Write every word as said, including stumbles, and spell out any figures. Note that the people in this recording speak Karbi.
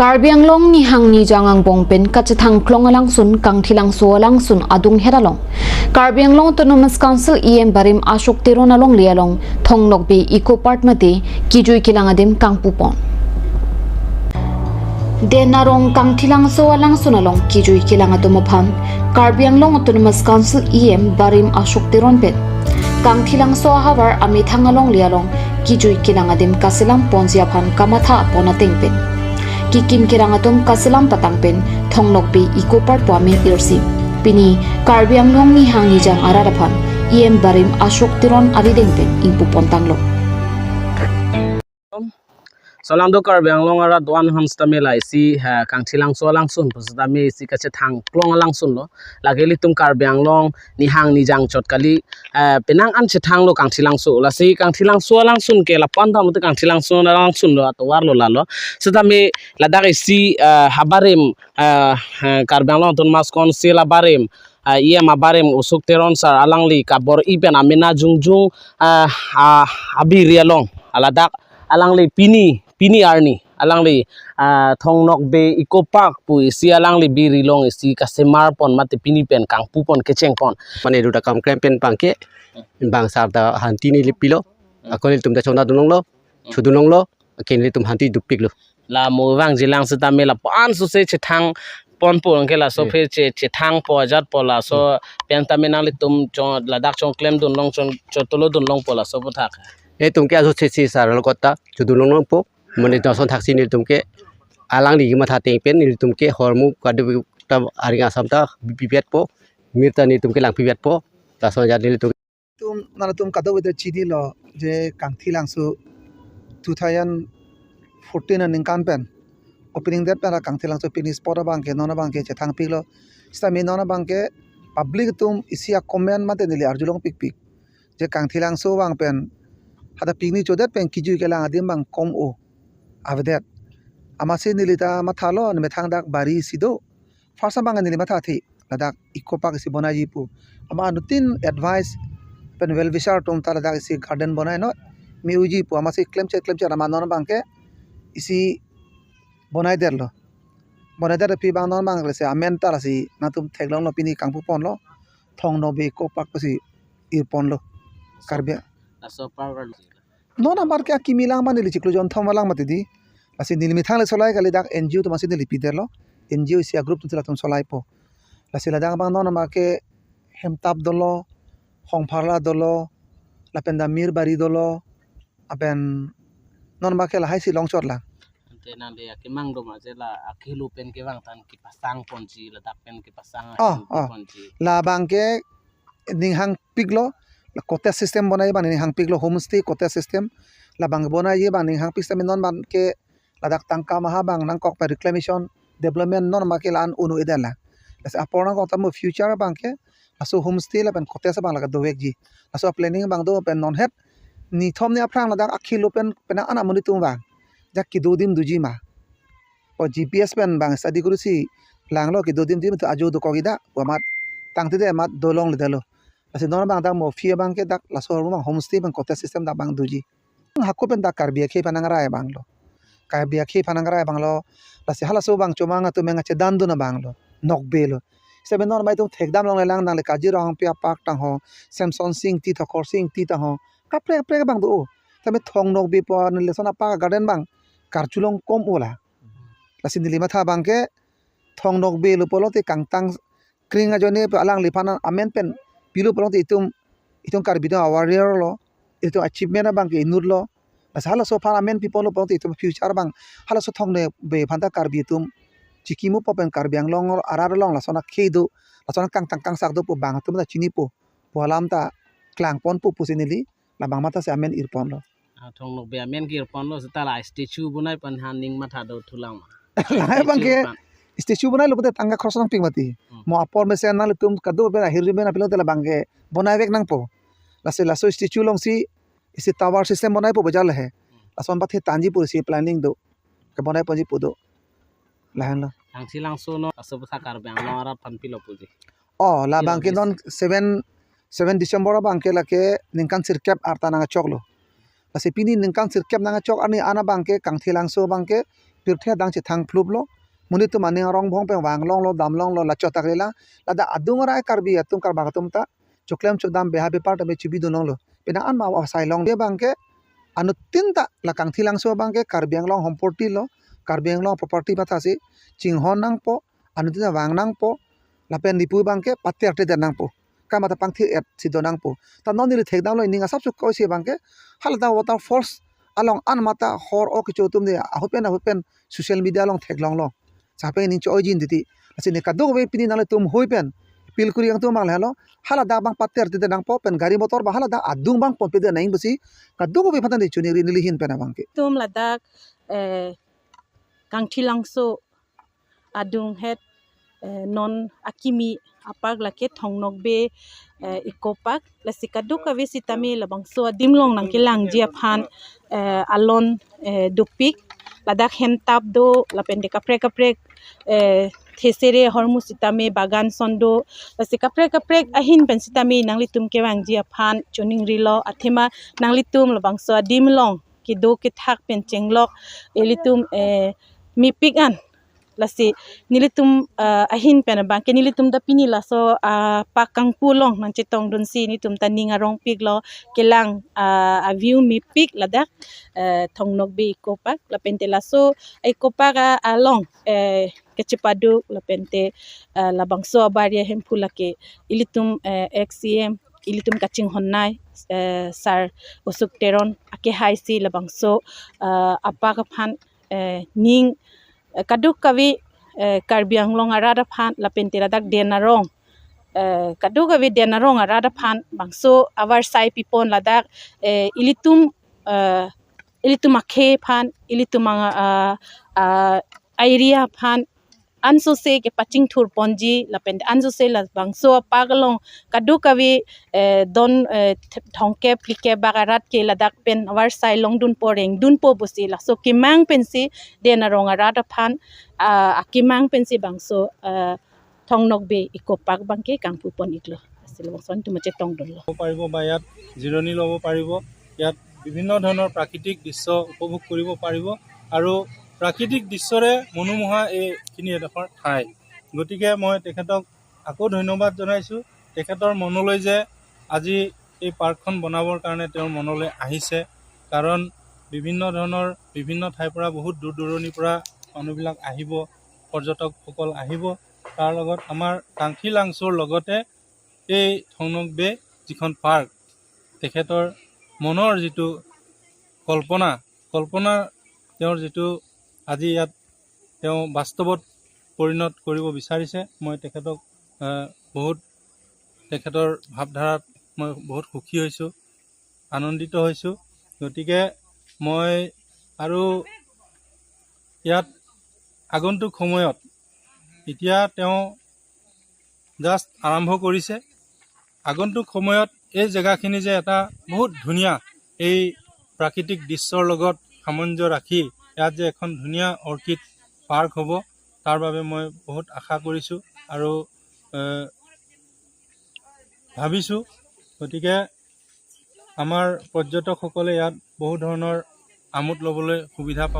Karbi Anglong nihang nijang angbong pen kachethang klong alangsun Kangthilangso alangsun adunghet along Karbi Anglong Autonomous Council E M barim Ashok Teron alongle along Thong Nokbe Eco Park mate kijui kelang adim kangpupon. Den arong Kangthilangso alangsun along kijui kelang atum aphan Karbi Anglong Autonomous Council E M barim Ashok Teron pen Kangthilangso ahavar amethang alongle along kijui kelang adim kaselam ponji aphan kamatha pon ateng pen kikim kerang atum kaselam patang pen Thong Nokbe Eco Park pu amen irsi pini Karbi Anglong nihang nijang arat aphan E M barim Ashok Teron arideng pen ingpupon tanglo. Solangdo Karbi Anglong arat do-an aphan sitame la isi, ha, Kangthilangso alangsun pu sitame isi kachethang klong alangsun lo. Lake ilitum Karbi Anglong nihang nijang chot kali, eh, penang an chethang lo Kangthilangso. Lasi Kangthilangso alangsun ke lapu-an ta mate Kangthilangso alangsun lo atovar lo lalo. Sitame ladak isi, eh, habarim, eh, eh, Karbi Anglong Autonomous Council abarim, eh, E M abarim Ashok Teron sir alangli kabor-i pen amena jongjong, eh, ah, abiri along. Ladak alangli pini, pini arni alangli, ah, Thong Nokbe Eco Park pu isi alangli biri along isi kasemar pon mate pini pen kangpupon kecheng pon. Mane duta kam klem pen abangke bang sar ta hanti neli pilo. Ako nelitum ta chonda dunlonglo, chodunlonglo, ke nelitum hanti dopiklo. La mo vangjilang sitame lapu-an sose chethang ponpo anke laso Hmm. phe che, chethangpo ajatpo laso Hmm. pen tame nanglitum chong ladak chongklem dunlong chong chotolo dunlongpo laso aputhak. Nelitum ke ajo che che sar lo kota chodunlongpo. Mane doson thaksi nelitum ke alangli kematha ateng pen nelitum ke hormu kadu ta aring asam ta bipetpo. Mir ta nelitum ke lang pipetpo. Lason ajat nelitum tum nangtum kadokave ta chinilo je Kangthilangso two thousand fourteen aningkan pen opening date pen la Kangthilangso picnic spot abangke non abangke chethangpiklo. Sitame non abangke public atum isi a-comment mate neli arjulong pikpik je Kangthilangso abang pen hadak picnic chodet pen kijui kelang adim abang kom o avedet. Amatsi neli ta mathalo, methang dak bari si do. First abang neli matha thi ladak Eco Park isi bonaiji pu. Amat anuttin advice pen well wisher atum ta ladak isi garden bonai non, me-oji pu. Amatsi klemchet klemchet amat non abangke isi bonai detlo. Bonai det aphi abang non abang lasi amen ta lasi nangtum theklonglo, pini kangpuponlo, Thong Nokbe Eco Park pusi irponlo. Karbi. Laso park Non amar ke akimi lang ma neli chiklo jonthom alang mati di. Lasi neli methang le solai kali, dak N G O atum si neli pidetlo. N G O isi a-group atum si latum solaipo. Lasi ladak abang non amar ke Hemtap dolo, Hongpharla dolo, lapen Damir Bari dolo, lapen non amar ke lahai si longchot lang. Ante nangli akemang do ma je la akehelo pen kevang tan kepasang ponji, ladak pen kepasang Ah, ah. ponji. Labang ke ninghangpiklo, la cottage system bonai abang ninghangpiklo, homestay cottage system. Labang bonai abang ninghangpik system non abang ke ladak tangka maha abang nangkok pa reclamation development non amar ke la-an unu ida la. Lasi apor nangkok ta mo future abang ke laso homestay lapen cottage abang la kadovekji. Laso planning abang do pen non het nithom ni aphrang ladak akehelo pen penang an amonit atum abang jak kedo adim doji ma. O G P S pen abang study kori si langlo kedo adim adim tu ajo dokok ida, pu amat tangte de amat dolongledetlo. Lasi non abang dak mo phi abang ke dak laso ahormu abang homestay pen cottage system dak abang doji. Hako pen dak Karbi akhei aphan nangrai abang lo. Karbi akhei aphan nangrai abang lo. Lasi halaso abang chomang atum meng achedan dun abang lo. Nokbe lo. Sebe non amai atum thekdam longle lang, nangli Kazirong Hangpi a-park tangho, Semsonsing Ingti, Thakorsing Ingti tangho. Kaprek kaprek abang do o. Tame Thong Nokbe pu neli lason a-park garden abang karjulong kom o la. Lasi neli matha abang ke Thong Nokbe lo pulote kangtang kring ajoine pu alangliphan amen pen pilo pulote itum, itum Karbi atum a-warrior lo, itum achievement abang ke inut lo. Lasi halaso aphan amen piponlo pulote itum future abang halaso Thong Nokbe aphan ta Karbi atum chikimupo pen Karbi Anglong arat along lason akhei do, lason akangtang kangsak do pu abang atum ta chinipo, pu alam ta klangponpo pusi neli labang matha si amen irponlo. Ah, Thong Nokbe amen ke irponlo seta la statue bonai aphan ha ning matha do thulang ma. Lahai abang ke Statue aphan. Statue bonailo pute tangka khorch nangpik mati. Hmm. Mo apor mesen nanglitum kado pen ahirjume nangpilote labang ke bonaivek nangpo. Lasi laso statue alongsi isi tower system bonaipo bajar lahai. Hmm. Lason pathe tanji pusi planning do. Kebonai ponji pu do. Lahenlo. Kangthilangso non laso aputhak Karbi Anglong arat aphan pilo puji. Oh, labang ke Pilo non seven, seven December abang ke lake ningkan sirkep arta nangchoklo. Lasi pini ningkan sirkep nangkachok arni an abangke Kangthilangso abangke pirthe adang chethang phluplo. Monit atum aning arong bhong pen vanglonglo, damlonglo, la chotak lela. Ladak adung arai Karbi atum karbak atum ta choklem chodam beha bepar tame chibidunlonglo. Penang an ma asai long abangke anuttin ta la Kangthilangso abangke Karbi Anglong homporti lo, Karbi Anglong property mathasi chinghon nangpo, anuttin ta vang nangpo, lapen lapu abangke pater te den nangpo. Kam ata pangthir et si do nangpo. Ta non neli thekdamlo, ining asap suk koi si abangke haladak waterfalls along an mata hor ok kecho atum de ahut pen ahut pen social media along theklonglo. Chapeng ining cho-oi jin titi. Lasi ne kadokave pini nanglitum hui pen appeal kuri kangtung abang lahelo, haladak abang pater te den nangpo pen gari motor abang haladak adung abang ponpe den nang pusi kadokave aphan ta ne choningri neli ahin pen abangke. Tum ladak, eh, Kangthilangso adung het, eh, non akimi apark lake Thong Nokbe, eh, Eco Park. Lasi kadokave sitame labangso adim along nangkelangji aphan, eh, alon, eh, dopik. Ladak hentap do, lapen te kaprek kaprek, eh, thesere ahormu sitame bagan son do. Lasi kaprek kaprek ahin pen sitame nanglitum kevangji aphan choningrilo, athema nanglitum labangso adim along kedo kethak pen chenglok ilitum, eh, mepik an. Lasi nelitum, eh, ahin pen abangke nelitum ta pini laso, ah, park kangpu along nangchetongdunsi netum ta ning arongpiklo, kelang, ah, a-view mepik ladak, eh, Thong Nokbe Eco Park. Lapen te laso Eco Park a-, along, eh, kachepaduk lapen te, eh, labangso abar ya Hemphu lake ilitum, eh, ex C M, ilitum kachinghonnei, eh, Sir Ashok Teron akehai si labangso, eh, apark aphan, eh, ning, eh, kadokave, eh, Karbi Anglong arat aphan lapen te ladak Den Arong, eh, kadokave Den Arong arat aphan bangso avarsai pipon ladak, eh, ilitum, eh, ilitum akhei aphan, ilitum ang, ah, ah, area aphan ansose kepachingthur ponji lapen ansose labangso apark along kadokave, eh, don, eh, th-, thomkep phlikep bak arat ke ladak pen avarsai longdunpo rengdunpo pusi laso kemang pensi Den Arong arat aphan, ah, akemang pensi bangso, ah, Thong Nokbe Eco Park abangke kangpupon iklo. Lasi labangso netum chetongdunlo. পাৰিব বা ইয়াত জিৰণি ল'ব পাৰিব। ইয়াত বিভিন্ন ধৰণৰ প্ৰাকৃতিক দৃশ্য উপভোগ কৰিব পাৰিব আৰু প্ৰাকৃতিক দৃশ্যৰে মনোমোহা এইখিনি এডোখৰ ঠাই। গতিকে মই তেখেতক আকৌ ধন্যবাদ জনাইছোঁ। তেখেতৰ মনলৈ যে আজি এই পাৰ্কখন বনাবৰ কাৰণে তেওঁৰ মনলৈ আহিছে, কাৰণ বিভিন্ন ধৰণৰ, বিভিন্ন ঠাইৰ পৰা, বহুত দূৰ দূৰণিৰ পৰা মানুহবিলাক আহিব, পৰ্যটকসকল আহিব। তাৰ লগত আমাৰ কাংখী লাংচুৰ লগতে এই থংনক বে যিখন পাৰ্ক, তেখেতৰ মনৰ যিটো কল্পনা, কল্পনা, তেওঁৰ যিটো আজি ইয়াত তেওঁ বাস্তৱত পৰিণত কৰিব বিচাৰিছে, মই তেখেতক, আহ, বহুত, তেখেতৰ ভাৱধাৰাত মই বহুত সুখী হৈছোঁ, আনন্দিত হৈছোঁ। গতিকে মই আৰু ইয়াত আগন্তুক সময়ত, এতিয়া তেওঁ জাষ্ট আৰম্ভ কৰিছে, আগন্তুক সময়ত এই জেগাখিনি যে এটা বহুত ধুনীয়া, এই প্ৰাকৃতিক দৃশ্যৰ লগত সামঞ্জস্য ৰাখি ইয়াত যে এখন ধুনীয়া অৰ্কিড পাৰ্ক হ'ব, তাৰ বাবে মই বহুত আশা কৰিছোঁ আৰু, এ, ভাবিছোঁ। গতিকে আমাৰ পৰ্যটকসকলে ইয়াত বহু ধৰণৰ আমোদ ল'বলৈ সুবিধা পাব।